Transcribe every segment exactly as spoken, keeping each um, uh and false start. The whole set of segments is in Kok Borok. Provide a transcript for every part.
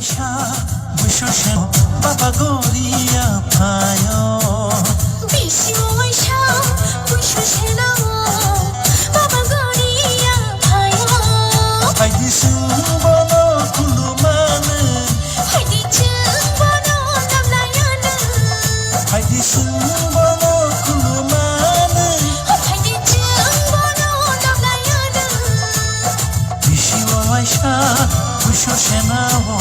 Sa, buisu se, baba goria phaio. Bisi waisa, buisu se nao, baba goria phaio. Phaidi chwng bono khulumano. Phaidi chwng bono namlaiyano. Phaidi chwng bono khulumano. Phaidi chwng bono namlaiyano. Bisi waisa, buisu se nao,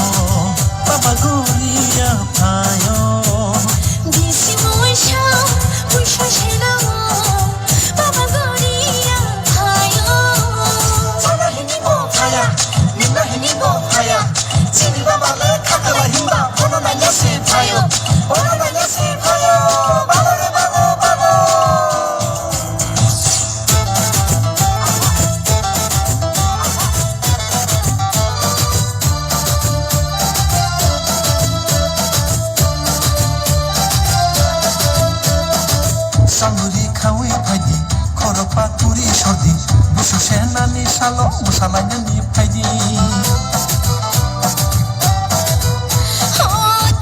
baba goria phaio. Bisi waisa, buisu se nao, baba goria phaio. Sana hini bo phaya, nina hini bo phaya. Chini baba le khakala himba, bono nanya se phaio, bono nanya se phaio, balo re balo, balo. Samuri khawi phaidi, khorokpa kuri sordi, busu senani salo, bwsalainani phaidi. O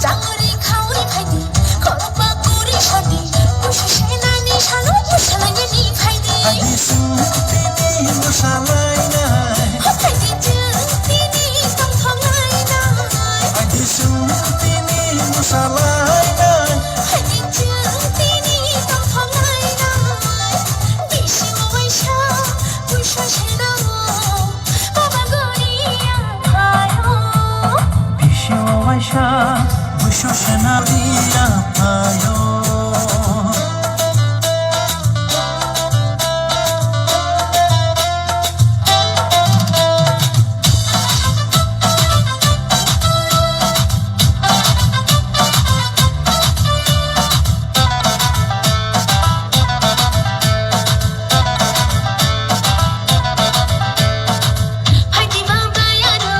changri khawi phaidi, khorokpa kuri sordi, busu senani salo, bwsalainani phaidi. Phaidi chwng tini bwsalainai. Phaidi chwng tini tongthoknainai. Phaidi chwng tini bwsalainai. Phaidi chwng tini tongthoknainai. Bisi waisa, buisu senao, baba goria phaio. Bisi waisa, buisu senao goria phaio. Phaidi ba bayaro,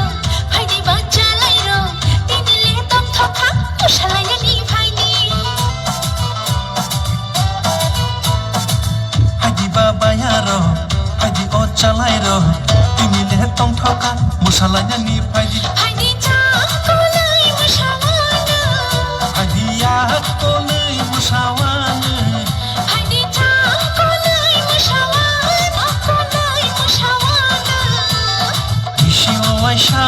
phaidi ba chalairo, tini le tongthokha, bwsalainani phaidi. Phaidi ba bayaro, phaidi o chalairo, tini le tongthokha, bwsalainani phaidi. Phaidi cham kolai bwsawano. Phaidi yak kolai bwsawano. Phaidi cham kolai bwsawano, kolai bwsawano. Bisi waisa,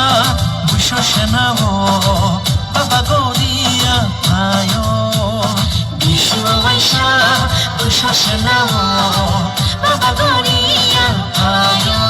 buisu senao, baba goria phaio. Bisi waisa, buisu senao, baba goria phaio.